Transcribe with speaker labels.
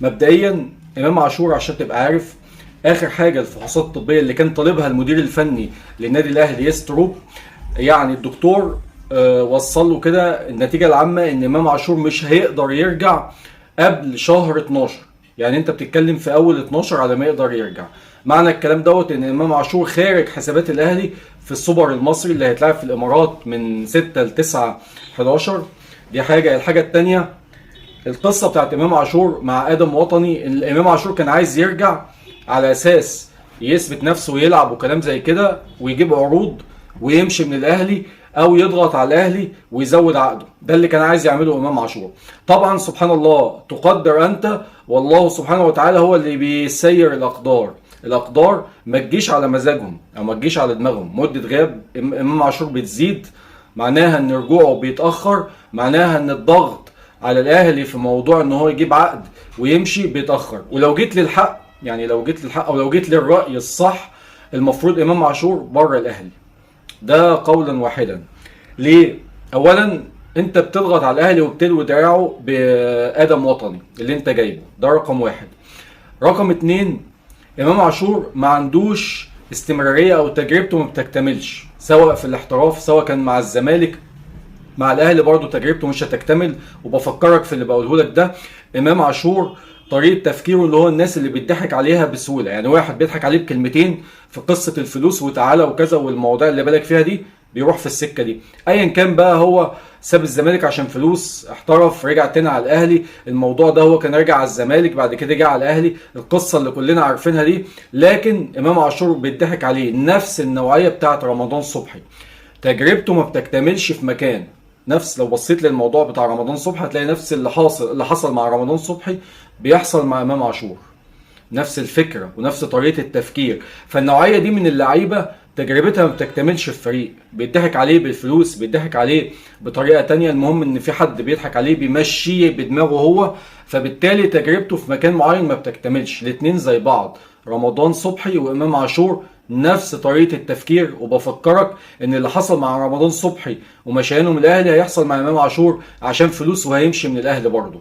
Speaker 1: مبدئيا امام عاشور عشان تبقى عارف، اخر حاجة الفحوصات الطبية اللي كان طالبها المدير الفني للنادي الاهلي يستروب، يعني الدكتور وصل له كده النتيجة العامة ان امام عاشور مش هيقدر يرجع قبل شهر 12. يعني انت بتتكلم في اول 12 على ما يقدر يرجع. معنى الكلام دوت ان امام عاشور خارج حسابات الاهلي في السوبر المصري اللي هيتلعب في الامارات من 6 ل 9 11. دي حاجة. الحاجة الثانية، القصة بتاعت امام عاشور مع ادم وطني، ان امام عاشور كان عايز يرجع على اساس يثبت نفسه ويلعب وكلام زي كده ويجيب عروض ويمشي من الاهلي او يضغط على الاهلي ويزود عقده. ده اللي كان عايز يعمله امام عاشور. طبعا سبحان الله، تقدر انت والله سبحانه وتعالى هو اللي بيسير الاقدار. الاقدار ما تجيش على مزاجهم او ما تجيش على دماغهم. مده غياب امام عاشور بتزيد، معناها ان رجوعه بيتاخر، معناها ان الضغط على الاهلي في موضوع ان هو يجيب عقد ويمشي بيتاخر. ولو جيت للحق، يعني لو جيت للحق او لو جيت للراي الصح، المفروض امام عاشور بره الاهلي، ده قولا واحدا. ليه؟ اولا انت بتضغط على الاهلي وبتلوي دراعه بادم وطني اللي انت جايبه ده، رقم واحد. رقم اتنين، امام عاشور ما عندوش استمرارية او تجربته ما بتكتملش، سواء في الاحتراف سواء كان مع الزمالك مع الاهلي برضو تجربته مش هتكتمل. وبفكرك في اللي بقوله لك ده، امام عاشور طريقه تفكيره اللي هو الناس اللي بيضحك عليها بسهولة، يعني واحد بيضحك عليه بكلمتين في قصة الفلوس وتعالى وكذا والمواضيع اللي بالك فيها دي، بيروح في السكة دي. ايا كان بقى، هو ساب الزمالك عشان فلوس، احترف، رجع تاني على الاهلي. الموضوع ده هو كان راجع على الزمالك بعد كده جه على الاهلي، القصة اللي كلنا عارفينها دي. لكن امام عاشور بيضحك عليه نفس النوعية بتاعت رمضان صبحي، تجربته ما بتكتملش في مكان. نفس لو بصيت للموضوع بتاع رمضان صبحي هتلاقي نفس اللي حصل مع رمضان صبحي بيحصل مع امام عاشور، نفس الفكرة ونفس طريقه التفكير. فالنوعيه دي من اللعيبة تجربتها ما بتكتملش في فريق، بيضحك عليه بالفلوس، بيضحك عليه بطريقة تانية، المهم ان في حد بيضحك عليه بيمشيه بدماغه هو، فبالتالي تجربته في مكان معين ما بتكتملش. الاتنين زي بعض، رمضان صبحي وامام عاشور نفس طريقه التفكير. وبفكرك ان اللي حصل مع رمضان صبحي ومشيانه من الاهلي هيحصل مع امام عاشور عشان فلوس، وهيمشي من الاهلي برضه.